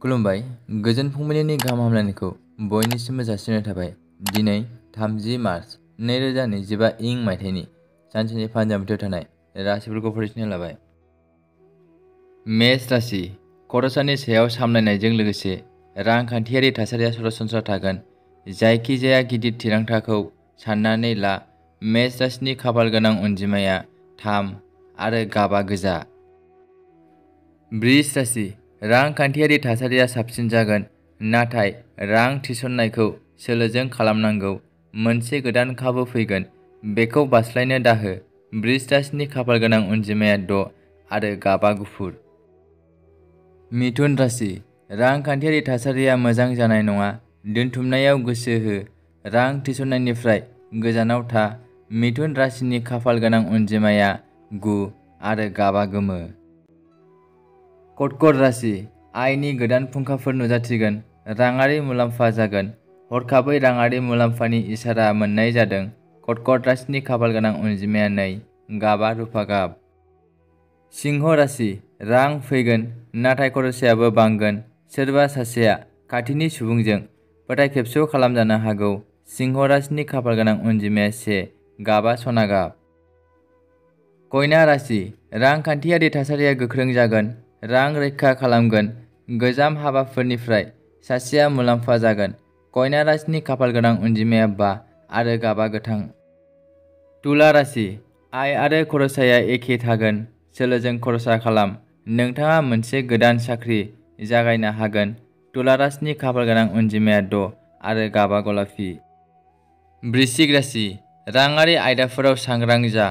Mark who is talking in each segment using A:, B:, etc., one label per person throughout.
A: खुलुमबाय गोजोन फुंबिलिनि गाहाम हामलायनायखौ बयनिसिमबो जासिनाय थाबाय। दिनै 30 मार्च 2025 इं मायथाइनि सानसेनि फानजामुथियाव थानाय राशिफोरखौ फरायथिना लाबाय। मेष राशि खरसानि सायाव सामलायनायजों लोगोसे रांखान्थियारि थासारिया सरासनस्रा थागोन। जायखिजाया गिदिर थिरांथाखौ साननानै ला। मेष राशिनि खाफाल गोनां अनजिमाया 3 आरो गाबा गोजा। वृष राशि रांखान्थियारि थासारिया साबसिन जागोन, नाथाय रां थिसननायखौ सोलोजों खालामनांगौ। मोनसे गोदान खाबु फैगोन, बेखौ बास्लायनो दाहो। वृष राशिनि खाफाल गोनां अनजिमाया 6 आरो गाबा गुफुर। मिथुन राशि रांखान्थियारि थासारिया मोजां जानाय नङा। दोनथुमनायाव गोसो हो, रां थिसननायनिफ्राय गोजानाव था। मिथुन राशिनि खाफाल गोनां अनजिमाया 9 आरो गाबा गोमो। कर्कट राशि आयनि गोदान फुंखाफोर नुजाथिगोन, राङारि मुलाम्फा जागोन। हरखाबै राङारि मुलाम्फानि इसारा मोन्नाय जादों। कर्कट राशिनि खाफाल गोनां अनजिमाया 2, गाबा रुफा गाब। सिंह राशि रां फैगोन, नाथाय खरसायाबो बांगोन। सोरबा सासेया खाथिनि सुबुंजों फोथायखेबस' खालामजानो हागौ। सिंह राशिनि खाफाल गोनां अनजिमाया 1, गाबा सना गाब। कन्या राशि रांखान्थियारि थासारिया गोख्रों जागोन, रां रैखा खालामगोन। गोजाम हाबाफोरनिफ्राय सासेया मुलाम्फा जागोन। कन्या राशिनि खाफाल गोनां अनजिमाया 5 आरो गाबा गोथां। तुला राशि आय आरो खरसाया एखे थागोन। सोलोजों खरसा खालाम, नोंथाङा मोनसे गोदान साख्रि जागायनो हागोन। तुला राशिनि खाफाल गोनां अनजिमाया 6 आरो गाबा गलापि। वृश्चिक राशि राङारि आयदाफोराव सांग्रां जा,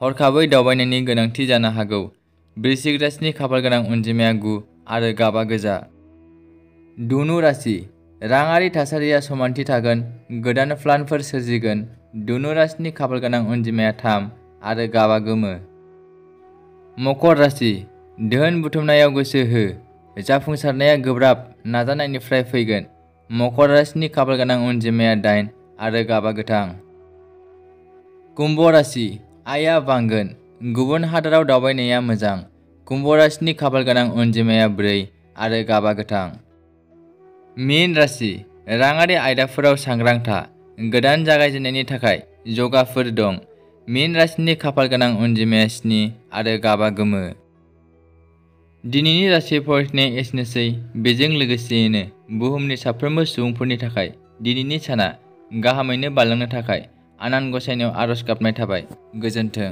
A: हरखाबै दावबायनायनि गोनांथि जानो हागौ। वृश्चिक राशिनि खाफाल गोनां अनजिमाया 9 आरो गाबा गोजा। धनु राशि राङारि थासारिया समानथि थागोन, गोदान प्लानफोर सोरजिगोन। धनु राशिनि खाफाल गोनां अनजिमाया 3 आरो गाबा गोमो। मकर राशि धोन बुथुमनायाव गोसो हो, जाफुंसारनाया गोब्राब नाजानायनिफ्राय फैगोन। मकर राशिनि खाफाल गोनां अनजिमाया 8 आरो गाबा गोथां। कुम्भ राशि आयआ बांगोन, गुबुन हादोराव दावबायनाया मोजां। कुम्भ राशिनि खाफाल गोनां अनजिमाया 4 आरो गाबा गोथां। मीन राशि राङारि आयदाफोराव सांग्रां था, गोदान जागायजेननायनि थाखाय जगाफोर दं। मीन राशिनि खाफाल गोनां अनजिमाया 7 आरो गाबा गोमो। दिनैनि राशि फरायनाया एसेनोसै। बेजों लोगोसेयैनो बुहुमनि साफ्रोमबो सुबुंफोरनि थाखाय दिनैनि साना गाहामैनो बारलांनो थाखाय आनान गसाइनायाव आरज गाबनाय थाबाय। गोजोन्थों।